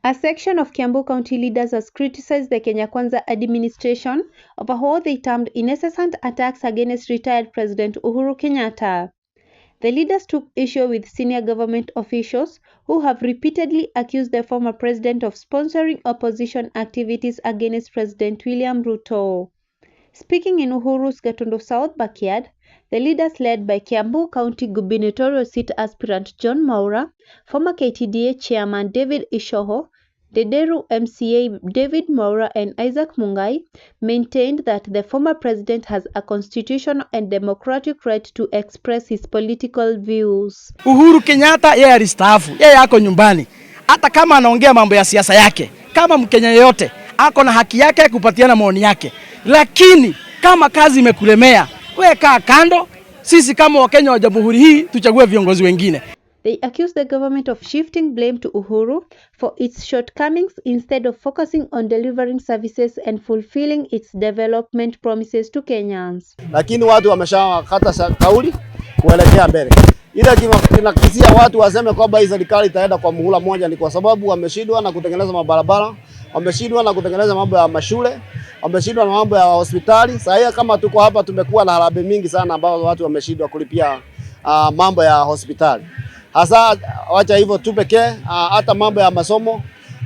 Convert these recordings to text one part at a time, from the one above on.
A section of Kiambu County leaders has criticized the Kenya Kwanza administration over what they termed incessant attacks against retired President Uhuru Kenyatta. The leaders took issue with senior government officials who have repeatedly accused the former president of sponsoring opposition activities against President William Ruto. Speaking in Uhuru's Gatundu South backyard, the leaders, led by Kiambu County gubernatorial seat aspirant John Mwaura, former KTDA chairman David Ichoho, Ndenderu MCA David Mwaura and Isaac Mungai, maintained that the former president has a constitutional and democratic right to express his political views. Uhuru Kenyatta yeye alistaafu, yeye ako nyumbani. Hata kama anaongea mambo ya siasa yake, kama Mkenya yeyote ako na haki yake ya kupatiana maoni yake, lakini kama kazi imekulemea, wewe kaa kando. Sisi kama Wakenya wa jamhuri hii tuchague viongozi wengine. They accused the government of shifting blame to Uhuru for its shortcomings instead of focusing on delivering services and fulfilling its development promises to Kenyans. Lakini watu wameshakata kauli kuelekea mbele. Ile kinakisia watu waseme kwamba hii serikali itaenda kwa muhula moja ni kwa sababu wameshindwa na kutengeneza mabarabara, wameshindwa na kutengeneza mambo ya mashule, wameshindwa na mambo ya hospitali. Sasa kama tuko hapa tumekuwa na harambee mingi sana ambao watu wameshindwa kulipia mambo ya hospitali. Hasa wacha hivyo tu pekee, hata mambo ya masomo,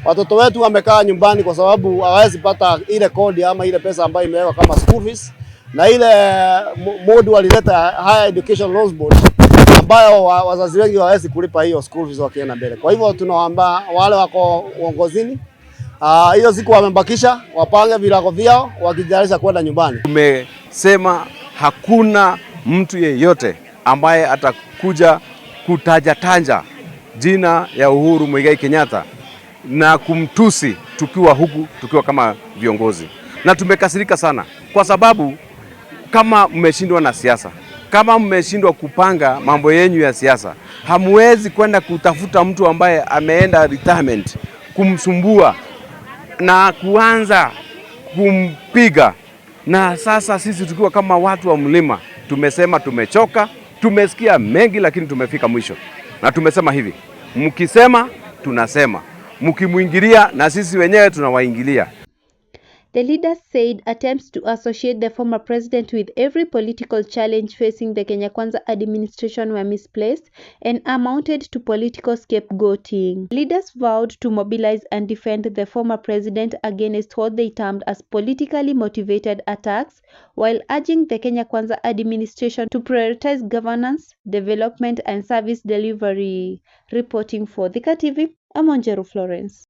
watoto wetu wamekaa nyumbani kwa sababu hawawezi pata ile kodi ama ile pesa ambayo imewekwa kama school fees, na ile board walileta Higher Education Loans Board ambayo wazazi wengi hawawezi kulipa hiyo school fees wakienda mbele. Kwa hivyo tunawaomba wale wako uongozini, hiyo siku wamebakisha, wapange virago vyao wakijalisha kwenda nyumbani. Tumesema hakuna mtu yeyote ambaye atakuja kutaja tanja jina ya Uhuru Muigai Kenyatta na kumtusi tukiwa huku tukiwa kama viongozi, na tumekasirika sana kwa sababu kama mmeshindwa na siasa, kama mmeshindwa kupanga mambo yenyu ya siasa, hamwezi kwenda kutafuta mtu ambaye ameenda retirement kumsumbua na kuanza kumpiga. Na sasa sisi tukiwa kama watu wa mlima tumesema tumechoka, tumesikia mengi, lakini tumefika mwisho, na tumesema hivi, mkisema tunasema, mkimwingilia na sisi wenyewe tunawaingilia. The leaders said attempts to associate the former president with every political challenge facing the Kenya Kwanza administration were misplaced and amounted to political scapegoating. Leaders vowed to mobilize and defend the former president against what they termed as politically motivated attacks, while urging the Kenya Kwanza administration to prioritize governance, development and service delivery. Reporting for Thika TV, I'm Wanjiru Florence.